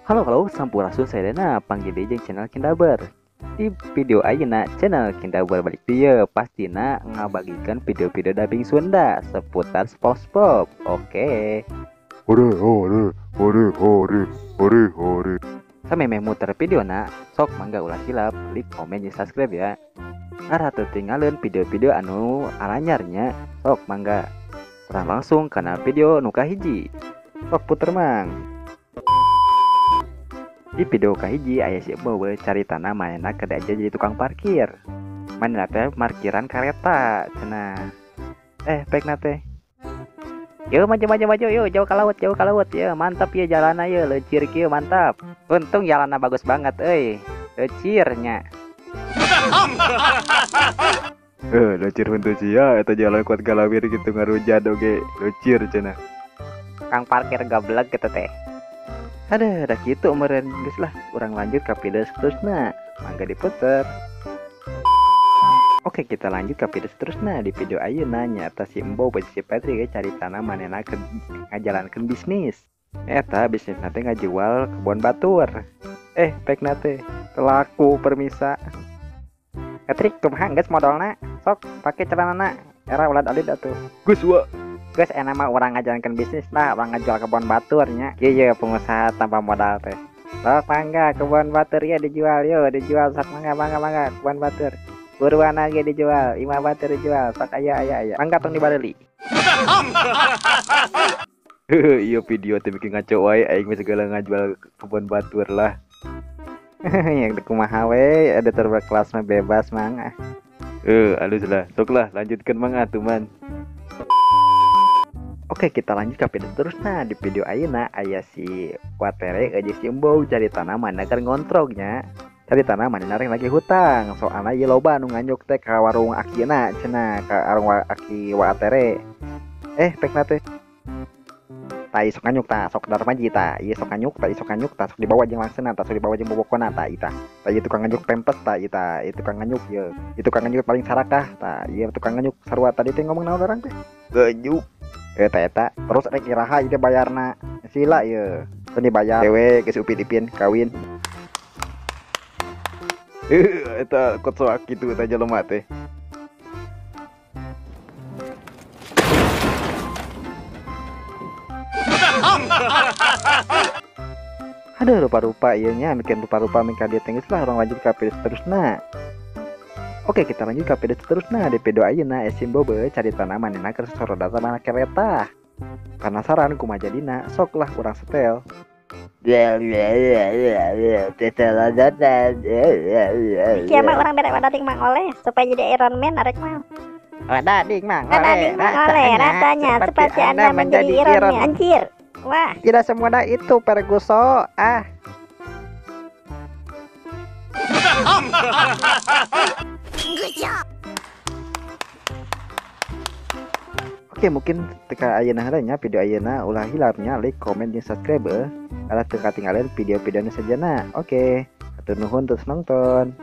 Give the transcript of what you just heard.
Halo halo sampurasun sadayana panggil deui jeung channel Kindaber. Di video ayeuna channel Kindaber balik dieu pastina ngabagikeun video-video dubbing Sunda seputar SpongeBob. Oke. Hore hore hore hore hore hore. Samemeh muter videona, sok mangga ulah hilap like, komen, jeung subscribe ya. Arah teu tinggalin video-video anu alanyarnya, sok mangga. Urang langsung kana video nu kahiji. Sok puter mang. Di video kahiji aya si Bowe caritana manehna keur aja jadi tukang parkir. Manehna teh parkiran kareta cenah. Pekna teh. Yo maju maju maju yo jauh ka laut yo mantap ya jalanna ye leucir kieu mantap. Untung jalanna bagus banget euy. Leucirnya. Leucir huntu sia eta jalan kuat galawir gitu ngarujat oge leucir cenah. Kang parkir gablek gitu teh. Aduh, dah gitu meureun geus lah, urang lanjut ka video seterusna. Mangga diputer. Oke, kita lanjut ke video seterusna. Di video ayeuna nyaeta si Embo jeung si Patrick caritana manehna keur ngajalankeun bisnis. Eta bisnisna teh ngajual kebon batur. Pekna teh teu laku permisa. Patrick kumaha geus modalna? Sok pake celanana. Era ulah alit atuh. Geus wa. Geus enak mah urang ngajalankeun bisnis lah, urang ngajual kebon batur nya. Kieu ye pengusaha tanpa modal teh. Sok mangga kebon batur ya dijual yo, dijual sok mangga mangga mangga kebon batur. Buruan lagi dijual, imah batur dijual, sok aya aya aya. Mangga tong dibareli. Iya video teh bikin ngaco wae aing mah segala ngajual kebon batur lah. Yang kumaha we, editor berkelas mah bebas mang. Alus lah, sok lah lanjutkan mang atuh man. Oke, kita lanjut ke video terus. Nah, di video ayeuna aya si Watere jeung si Embo caritana manehna keur ngontrognya. Caritana manehna lagi hutang, soalna ieu loba anu nganyuk teh ka warung akina cenah, ka warung aki Watere. Pekna teh. Tah sok nganyuk tah, sok darmaji tah, ieu sok nganyuk tah, sok nganyuk tah, sok dibawa jeung langsena tah, sok dibawa jeung bobokona tah ieu tah. Tah ieu tukang nganyuk pempes tah ieu tah, ieu tukang nganyuk ieu. Ieu tukang nganyuk paling sarakah tah, ieu tukang nganyuk sarua tadi teh ngomong naon urang teh? Nganyuk. Eta eta terus rek iraha ieu bayarna. Sila ieu. Teu dibayar dewe geus Upin Ipin kawin. Eta kotsoak kitu eta jelema teh. Aduh, rupa-rupa ieu nya bikin rupa-rupa mika dia teh geus lah urang lanjut ka video seterusna. Oke, kita lanjut ke video seterusna. Di video ayeuna si Bobe caritana manehna keur sorodata mana kereta. Penasaran kumaha jadina, sok lah urang setel. Kieu mah urang bere wadading mang oleh supaya jadi Iron Man arek mah. Wadading mang oleh rasanya seperti Anda menjadi Iron Man. Anjir. Wah, tidak semudah itu Ferguson. Ah. Oke, mungkin teka ayeuna heula video ayeuna ulah hilapnya like, komen, jeung subscribe. Arah teu katinggalan video-videona sajana. Oke, hatur nuhun terus nonton.